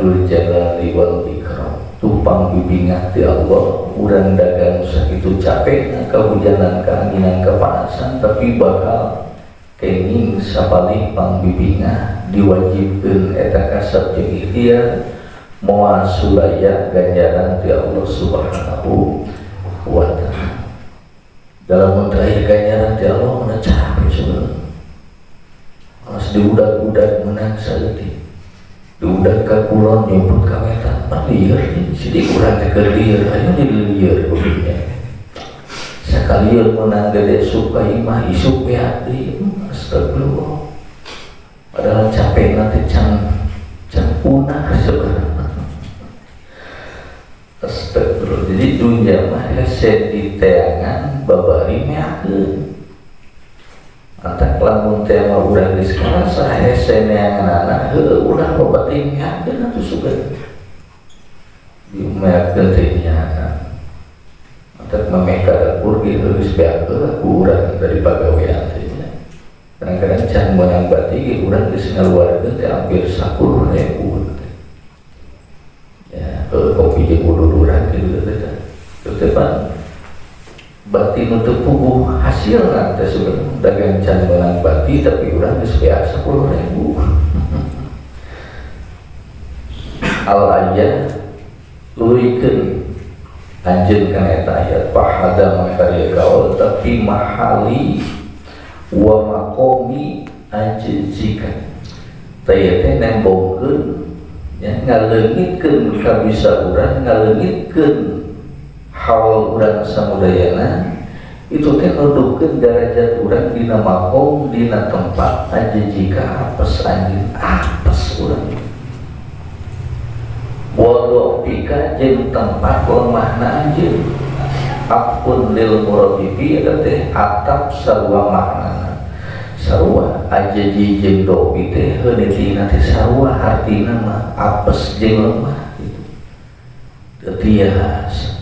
Dzul Jalali wal Ikram. Tupang bibingah ti Allah, urang dagang sakitu capek, kehujanan, keanginan, kepanasan, tapi bakal kenging sapalih pangbibingah diwajibkeun eta kasab jeung ikhtiar moal sulaya ganjaran ti Allah Subhanahu wa ta'ala. Dalam terakhir ganjaran ti Allah mana capek sebenarnya. Malas diudag-udag menang saeutik. Diudag ka kulon nyumput ka wetan, pan lieur sidik urang teh keur lieur, ayo dilieur kudunya. Sakalieur menang gede suka imah isuk beak deui, astagfirullah. Padahal capek nanti can punah sebenarnya. Astagfirullah. Jadi dunia mah hese diteangan babari meakeun. Antak lamun teh mah urang geus karasa hese neanganana heueuh ulah loba teh meakeun atuh sugan. Dimeakeun teh nyaana. Antak memeh ka dapur ge geus beakeun ku urang dari pagawean teh nya. Kadang-kadang can meunang bati ge urang geus ngaluarkeun teh hampir 10.000 teh. Ya, kopi jeung ududuran kitu teh. Teu pan bati nu teu puguh hasilna teh sebenarnya dagang can meunang bati tapi urang geus beak 10.000. Al ayat leuwihkeun anjeun kana eta ayat fahada mangkarya kaul tapi mahali wa maqami anjeun jika teh teh nembongkeun nya ngaleungitkeun kabisa urang ngaleungitkeun haul urang samudayana itu teh nuduhkeun derajat urang dina makom dina tempat anjeun jika apes anjeun apes urang waduh pika jeung tempat lemahna anjeun afun lil muradifi eta teh atap sarua maknana sarua ajaji jeung dobi teh heueutina teh sarua hartina mah apes jeung lemah gitu teu tiasa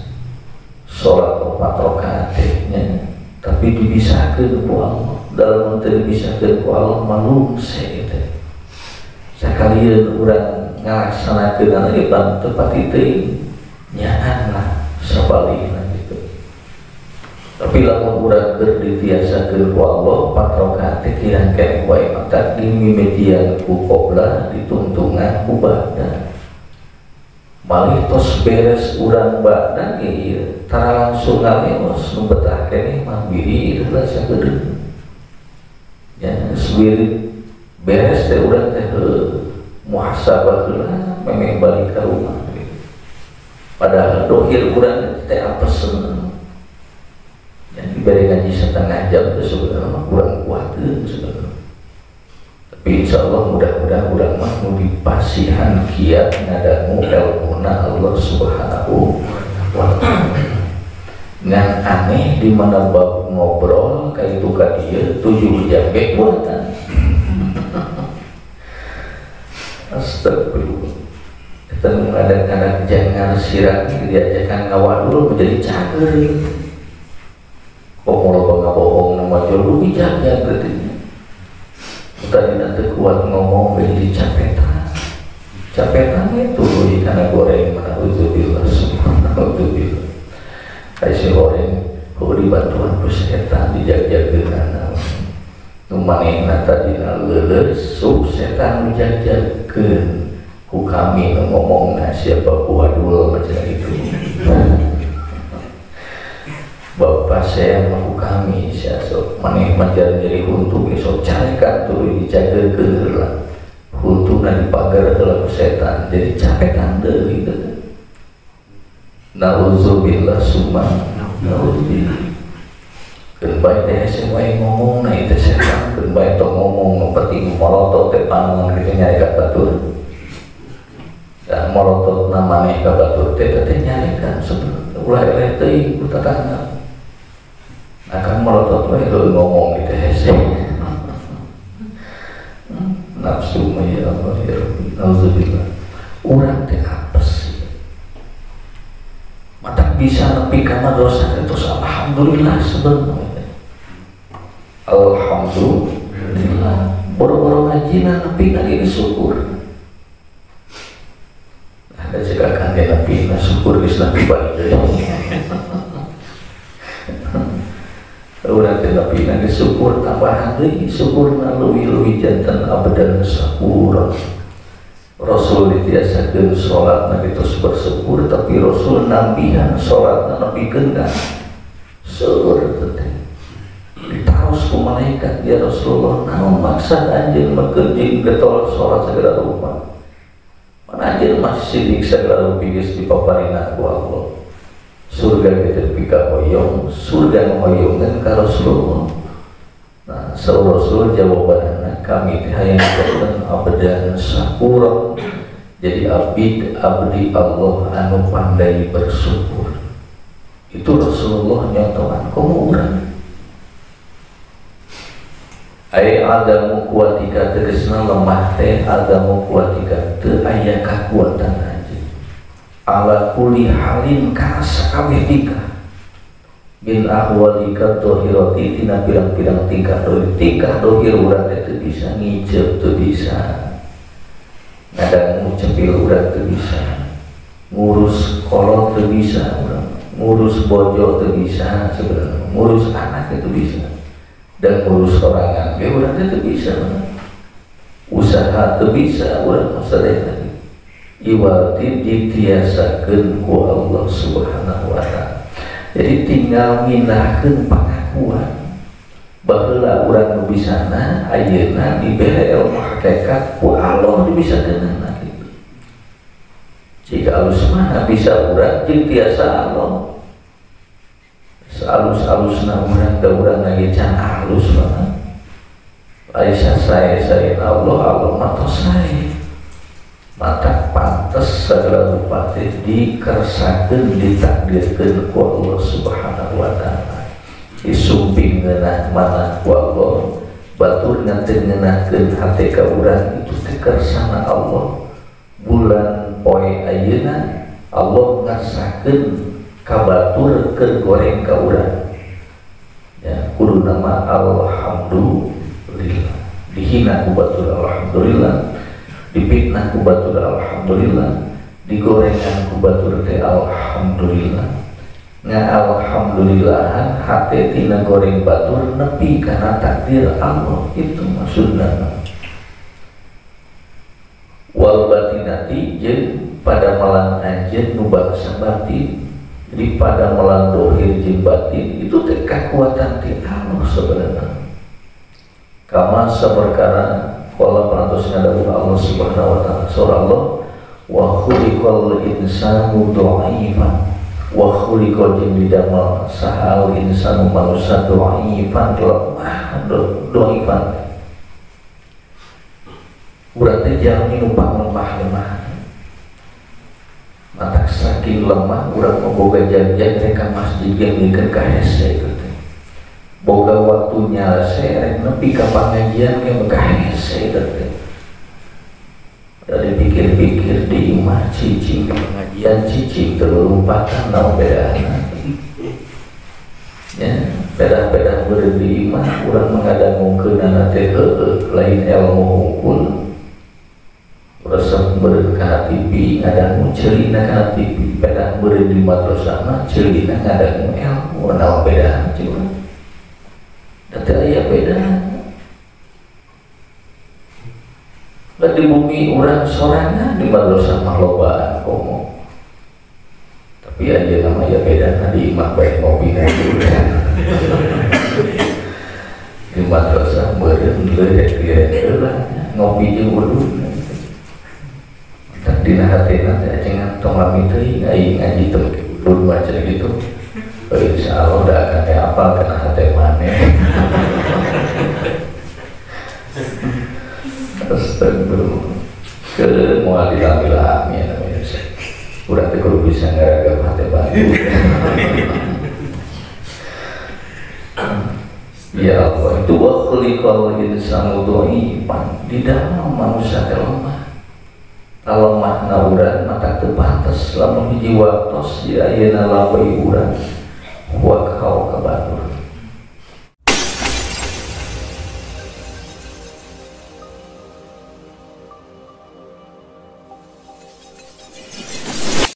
salat 4 rakaat teh nya tapi dibisakeun ku Allah dalam teu dibisakeun ku Allah malungse teh sakalieun urang ngalaksanakeun anu pan teu pati teuing nyaan lah sabalihna gitu. Tapi lamun urang keur ditiasakeun ku Allah 4 rakaat teh kirang keneh wae maka dimimitian ku qoblah ditungtungan ku ba'da. Malih tos beres urang ba'da ge ieu tara langsung ngaleos nu betah keneh mah wirid lah sakedeung. Ya geus wirid beres teh urang teh muhasabah heula memeh balik ka rumah. Padahal dohir urang teh apesen. Yang diberi ngaji setengah jam itu sebenarnya kurang kuateun sebenarnya. Tapi insya Allah mudah-mudahan urang mah nu dipasihan kiat ngadangu ilmuna Allah Subhanahu wa ta'ala. Ngan aneh di mana bab ngobrol ka itu ka dieu 7 jam ge kuatan. Astagfirullah. Eta nu kadang-kadang jangan sirat diajakan ngawadul menjadi cager. Kok loba ngabohong nu majul lu jaga berarti. Tadi nanti kuat ngomong jadi capetan. Capetan itu karena goreng mana uzubillah subhanallah. Kayak si goreng kok dibantuan ku setan dijag-jagkeun. Nu manehna tadina leuleus sup setan nu jag-jagkeun. Ku kami nu ngomongna siapa kuadul macam itu. Bapak saya mau kami saya sok maneh majar nyeri huntu besok carekan tuluy dijagekeun heula huntuna dipagar heula ku setan jadi capetan deui gitu. Nauzubillah summa nauzubillah. Keun bae teh hese wae ngomongna ieu teh setan keun bae tong ngomong nu penting molotot teh panon kitu nyarekan batur. Da molototna maneh ka batur teh teh nyarekan sebenarnya ulah eleh teuing ku tatangga. Akan melotot wae ngomong gitu hese. Nafsu mah ya Allah ya Rabbi. Nauzubillah. Urang teh apes. Mata bisa nepi ka madrasah teh terus alhamdulillah sebenarnya. Alhamdulillah. Boro-boro ngajina nepi ka geus syukur. Cek akan dia nabi nah syukur geus nabi balik deui. Urang teh nabi na geus syukur tambahan deui syukurna leuwih-leuwih janten abdan syukur. Rasul ditiasakeun salatna kitu bersyukur tapi Rasul nambihan salatna nepikeun ka seueur teh. Ditaros ku malaikat ya Rasulullah naon maksad anjeun meukeun jeung getol salat segala rupa. Mana anjeun masih sidik segala rupi geus dipaparina ku Allah. Surga kitu pikahoyong, surga hoyongan ka Rasulullah. Nah, saur Rasul jawabanna kami teh hayang janten abdan syakura. Jadi abid abdi Allah anu pandai bersyukur. Itu Rasulullah nyontohan komo urang. Ai adamu kuatika tegesna lemah teh adamu kuatika teu aya kakuatan anjeun. Ala kulli halin kana sakabeh tingkah. Min ahwalika dhahirati tina pirang-pirang tingkah dohir. Tingkah dohir urang teh teu bisa ngijep teu bisa. Ngadangu cepil urang teu bisa. Ngurus kolot teu bisa urang. Ngurus bojo teu bisa sebenarnya. Ngurus anak teu bisa. Dan ngurus sorangan ge urang teh teu bisa. Usaha teu bisa urang masalah tadi. Iwati ditiasakeun ku Allah Subhanahu wa taala. Jadi tinggal mindahkeun pangakuan. Baheula urang nu bisana ayeuna dibere ilmu hakikat ku Allah dibisakeunana kitu. Jika alus mana bisa urang jeung tiasa Allah. Alus-alusna urang da urang lagi can alus mah. Aisyah saya Allah Allah mah tos sae. Mata pantes segala rupa teh dikersakeun ditakdirkeun ku Allah Subhanahu wa taala. Disumping ngeunah mana ku Allah, batur ngan teu ngeunahkeun hate ka urang itu teh kersana Allah. Bulan poe ayeuna Allah ngarsakeun ka batur keur goreng ka urang. Ya, kudu nama alhamdulillah. Dihina ku batur alhamdulillah. Dipitnah ku batur alhamdulillah, digorengan ku batur teh alhamdulillah. Nga alhamdulillahan hate tina goreng batur nepi kana takdir Allah itu maksudna. Wal batinati jeung pada malam anjeun nu bangsa batin. Jadi pada malam dohir jeung batin itu teh kakuatan ti Allah sebenarnya. Kama saperkara qala parantos ngadawuh Allah Subhanahu wa taala surah Allah wa khuliqal insanu dha'ifan wa khuliqa jeung didamel sahal insanu manusia dha'ifan lemah dha'ifan. Urang teh jalmi nu panglemah-lemah. Matak saking lemah urang mah boga janjian rek ka masjid ge mikeun ka hese itu teh. Boga waktu nyalse rek nepi ka pangajian ge ka hese itu teh. Dari pikir-pikir di imah cicing di pengajian cicing terlupakan naon bedana. Ya, beda-beda beureum di imah urang mengadangukeunana teh heueuh lain ilmu hungkul. Resep beureum kana TV ngadangu ceulina kana TV, beda beureum di madrasah mah ceulina ngadangu ilmu naon bedana cik urang. Da teu aya bedana. Di bumi urang sorangan di madrasah mah lobaan komo. Tapi aja nama ya bedana di imah bae ngopi di madrasah meureun leureut heula ngopi jeung udud. Tak dina hatena teh acengan tong lami teuing aing ngaji teh make udud mah cenah kitu. Insyaallah da akan teh apal kana hate maneh. Astagfirullah. Ke moal dilami-lami ya namanya. Urang teh kudu bisa ngaragap hate batur. Ya Allah, itu wa khuliqal insanu dha'ifan. Di dalam manusia teh lemah. Lemah na urang mata teu pantes lamun hiji waktos di ayeuna lawe urang wa kau ka batur.